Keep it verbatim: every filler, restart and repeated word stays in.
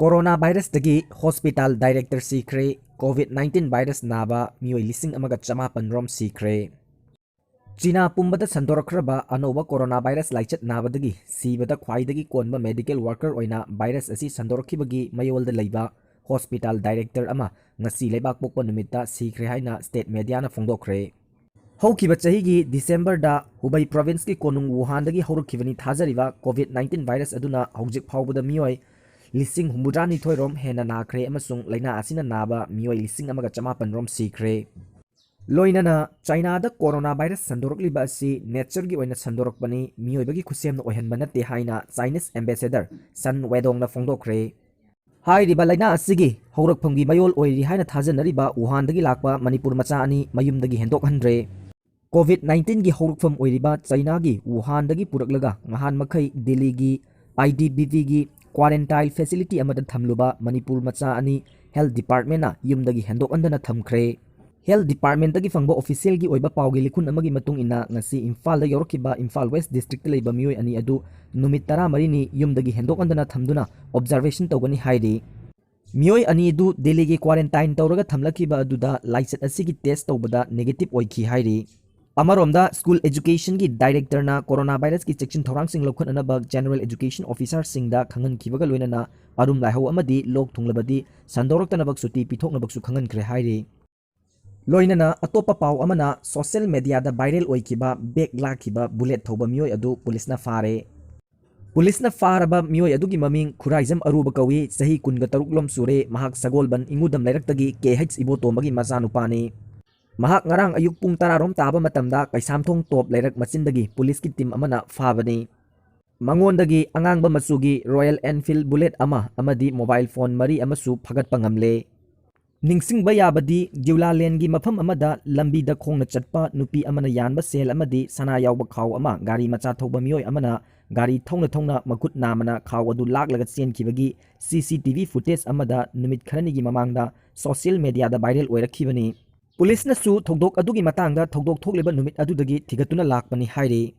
Corona virusꯇꯒꯤ hospital director ꯁꯤꯈ꯭ꯔꯦ꯫ COVID nineteen virus ꯅꯥꯕ ꯃꯤꯑꯣꯏ ꯂꯤꯁꯤꯡ ꯑꯃꯒ ꯆꯃꯥꯄꯟ ꯔꯣꯝ ꯁꯤꯈ꯭ꯔꯦ꯫ ꯆꯤꯅꯥ ꯄꯨꯝꯕꯗ ꯁꯟꯗꯣꯔꯛꯈ꯭ꯔꯕ ꯑꯅꯧꯕ corona virus ꯂꯥꯏꯆꯠ ꯅꯥꯕꯗꯒꯤ ꯁꯤꯕꯗ ꯈ꯭ꯋꯥꯏꯗꯒꯤ ꯀꯣꯟꯕ medical worker ꯑꯣꯏꯅ virus ꯑꯁꯤ ꯁꯟꯗꯣꯔꯛꯈꯤꯕꯒꯤ ꯃꯌꯣꯜꯗ ꯂꯩꯕ hospital director ꯑꯃ ꯉꯁꯤ ꯂꯩꯕꯥꯛ ꯄꯣꯛꯄ ꯅꯨꯃꯤꯠꯇ ꯁꯤꯈ꯭ꯔꯦ ꯍꯥꯏꯅ state mediaꯅ ꯐꯣꯡꯗꯣꯛꯈ꯭ꯔꯦ꯫ ꯍꯧꯈꯤꯕ ꯆꯍꯤꯒꯤ Decemberꯗ Hubei provinceꯀꯤ ꯀꯣꯅꯨꯡ Wuhanꯗꯒꯤ ꯍꯧꯔꯛꯈꯤꯕꯅꯤ ꯊꯥꯖꯔꯤꯕ COVID nineteen virus ꯑꯗꯨꯅ ꯍꯧꯖꯤꯛ ꯐꯥꯎꯕꯗ ꯃꯤꯑꯣꯏ ꯂꯤꯁꯤꯡ ꯍꯨꯝꯐꯨꯇꯔꯥꯅꯤꯊꯣꯏ ꯔꯣꯝ ꯍꯦꯟꯅ ꯅꯥꯈ꯭ꯔꯦ ꯑꯃꯁꯨꯡ ꯂꯥꯏꯅꯥ ꯑꯁꯤꯅ ꯅꯥꯕ ꯃꯤꯑꯣꯏ ꯂꯤꯁꯤꯡ ꯑꯃꯒ ꯆꯃꯥꯄꯟ ꯔꯣꯝ ꯁꯤꯈ꯭ꯔꯦ꯫ ꯂꯣꯏꯅꯅ ꯆꯥꯏꯅꯥꯗ corona virus ꯁꯟꯗꯣꯔꯛꯂꯤꯕ ꯑꯁꯤ natureꯒꯤ ꯑꯣꯏꯅ ꯁꯟꯗꯣꯔꯛꯄꯅꯤ, ꯃꯤꯑꯣꯏꯕꯒꯤ ꯈꯨꯠꯁꯦꯝꯅ ꯑꯣꯏꯍꯟꯕ ꯅꯠꯇꯦ ꯍꯥꯏꯅ Chinese ambassador Sun Wedongꯅ ꯐꯣꯡꯗꯣꯛꯈ꯭ꯔꯦ꯫ ꯍꯥꯏꯔꯤꯕ ꯂꯥꯏꯅꯥ ꯑꯁꯤꯒꯤ ꯍꯧꯔꯛꯐꯝꯒꯤ ꯃꯌꯣꯜ ꯑꯣꯏꯔꯤ ꯍꯥꯏꯅ ꯊꯥꯖꯅꯔꯤꯕ Wuhanꯗꯒꯤ ꯂꯥꯛꯄ ꯃꯅꯤꯄꯨꯔ ꯃꯆꯥ ꯑꯅꯤ ꯃꯌꯨꯝꯗꯒꯤ ꯍꯦꯟꯗꯣꯛꯍꯟꯗ꯭ꯔꯦ꯫ COVID nineteenꯒꯤ ꯍꯧꯔꯛꯐꯝ ꯑꯣꯏꯔꯤꯕ ꯆꯥꯏꯅꯥꯒꯤ Wuhanꯗꯒꯤ ꯄꯨꯔꯛꯂꯒ ꯉꯍꯥꯟ ꯃꯈꯩ ꯗꯤꯜꯂꯤꯒꯤ IDBVꯒꯤ quarantine facility ꯑꯃꯗ ꯊꯝꯂꯨꯕ ꯃꯅꯤꯄꯨꯔ ꯃꯆꯥ ꯑꯅꯤ health departmentꯅ ꯌꯨꯝꯗꯒꯤ ꯍꯦꯟꯗꯣꯛꯍꯟꯗꯅ ꯊꯝꯈ꯭ꯔꯦ꯫ Health departmentꯇꯒꯤ ꯐꯪꯕ officialꯒꯤ ꯑꯣꯏꯕ ꯄꯥꯎꯒꯤ ꯂꯤꯈꯨꯟ ꯑꯃꯒꯤ ꯃꯇꯨꯡ ꯏꯟꯅ, ꯉꯁꯤ ꯏꯝꯐꯥꯜꯗ ꯌꯧꯔꯛꯈꯤꯕ Imphal West districtꯇ ꯂꯩꯕ ꯃꯤꯑꯣꯏ ꯑꯅꯤ ꯑꯗꯨ ꯅꯨꯃꯤꯠ ꯇꯔꯥꯃꯔꯤꯅꯤ ꯌꯨꯝꯗꯒꯤ ꯍꯦꯟꯗꯣꯛꯍꯟꯗꯅ ꯊꯝꯗꯨꯅ observation ꯇꯧꯒꯅꯤ ꯍꯥꯏꯔꯤ꯫ ꯃꯤꯑꯣꯏ ꯑꯅꯤ ꯑꯗꯨ ꯗꯤꯜꯂꯤꯒꯤ quarantine ꯇꯧꯔꯒ ꯊꯝꯂꯛꯈꯤꯕ ꯑꯗꯨꯗ ꯂꯥꯏꯆꯠ ꯑꯁꯤꯒꯤ test ꯇꯧꯕꯗ negative ꯑꯣꯏꯈꯤ ꯍꯥꯏꯔꯤ꯫ ꯑꯃꯔꯣꯝꯗ, school educationꯒꯤ directorꯅ corona virusꯀꯤ ꯆꯦꯛꯁꯤꯟ ꯊꯧꯔꯥꯡꯁꯤꯡ ꯂꯧꯈꯠꯅꯅꯕ general education officerꯁꯤꯡꯗ ꯈꯪꯍꯟꯈꯤꯕꯒ ꯂꯣꯏꯅꯅ ꯑꯔꯨꯝ ꯂꯥꯏꯍꯧ ꯑꯃꯗꯤ ꯂꯣꯛ ꯊꯨꯡꯂꯕꯗꯤ ꯁꯟꯗꯣꯔꯛꯇꯅꯕ ꯁꯨꯇꯤ ꯄꯤꯊꯣꯛꯅꯕꯁꯨ ꯈꯪꯍꯟꯈ꯭ꯔꯦ ꯍꯥꯏꯔꯤ꯫ ꯂꯣꯏꯅꯅ ꯑꯇꯣꯞꯄ ꯄꯥꯎ ꯑꯃꯅ, social mediaꯗ viral ꯑꯣꯏꯈꯤꯕ bag ꯂꯥꯛꯈꯤꯕ bullet ꯊꯧꯕ ꯃꯤꯑꯣꯏ ꯑꯗꯨ ꯄꯨꯂꯤꯁꯅ ꯐꯥꯔꯦ꯫ ꯄꯨꯂꯤꯁꯅ ꯐꯥꯔꯕ ꯃꯤꯑꯣꯏ ꯑꯗꯨꯒꯤ ꯃꯃꯤꯡ ꯈꯨꯔꯥꯏꯖꯝ ꯑꯔꯨꯕ ꯀꯧꯏ, ꯆꯍꯤ ꯀꯨꯟꯒ ꯇꯔꯨꯛ ꯂꯣꯝ ꯁꯨꯔꯦ, ꯃꯍꯥꯛ ꯁꯒꯣꯜꯕꯟ ꯏꯉꯨꯗꯝ ꯂꯩꯔꯛꯇꯒꯤ KH ꯏꯕꯣꯇꯣꯝꯕꯒꯤ ꯃꯆꯥꯅꯨꯄꯥꯅꯤ꯫ ꯃꯍꯥꯛ ꯉꯔꯥꯡ ꯑꯌꯨꯛ ꯄꯨꯡ ꯇꯔꯥ ꯔꯣꯝ ꯇꯥꯕ ꯃꯇꯝꯗ ꯀꯩꯁꯥꯝꯊꯣꯡ ꯇꯣꯞ ꯂꯩꯔꯛ ꯃꯆꯤꯟꯗꯒꯤ ꯄꯨꯂꯤꯁꯀꯤ team ꯑꯃꯅ ꯐꯥꯕꯅꯤ꯫ ꯃꯉꯣꯟꯗꯒꯤ ꯑꯉꯥꯡꯕ ꯃꯆꯨꯒꯤ Royal Enfield Bullet ꯑꯃ ꯑꯃꯗꯤ mobile phone ꯃꯔꯤ ꯑꯃꯁꯨ ꯐꯥꯒꯠꯄ ꯉꯝꯂꯦ꯫ ꯅꯤꯡꯁꯤꯡꯕ ꯌꯥꯕꯗꯤ, ꯗ꯭ꯌꯨꯂꯥꯂꯦꯟꯒꯤ ꯃꯐꯝ ꯑꯃꯗ ꯂꯝꯕꯤꯗ ꯈꯣꯡꯅ ꯆꯠꯄ ꯅꯨꯄꯤ ꯑꯃꯅ ꯌꯥꯟꯕ ꯁꯦꯜ ꯑꯃꯗꯤ ꯁꯅꯥ ꯌꯥꯎꯕ ꯈꯥꯎ ꯑꯃ ꯒꯥꯔꯤ ꯃꯆꯥ ꯊꯧꯕ ꯃꯤꯑꯣꯏ ꯑꯃꯅ ꯒꯥꯔꯤ ꯊꯧꯅ ꯊꯧꯅ ꯃꯈꯨꯠ ꯅꯥꯝꯃꯅ ꯈꯥꯎ ꯑꯗꯨ ꯂꯥꯛꯂꯒ ꯆꯦꯟꯈꯤꯕꯒꯤ CCTV footage ꯑꯃꯗ ꯅꯨꯃꯤꯠ ꯈꯔꯅꯤꯒꯤ ꯃꯃꯥꯡꯗ social mediaꯗ viral ꯑꯣꯏꯔꯛꯈꯤꯕꯅꯤ꯫ ꯄꯨꯂꯤꯁꯅꯁꯨ ꯊꯧꯗꯣꯛ ꯑꯗꯨꯒꯤ ꯃꯇꯥꯡꯗ ꯊꯧꯗꯣꯛ ꯊꯣꯛꯂꯤꯕ ꯅꯨꯃꯤꯠ ꯑꯗꯨꯗꯒꯤ ꯊꯤꯒꯠꯇꯨꯅ ꯂꯥꯛꯄꯅꯤ ꯍꯥꯏꯔꯤ꯫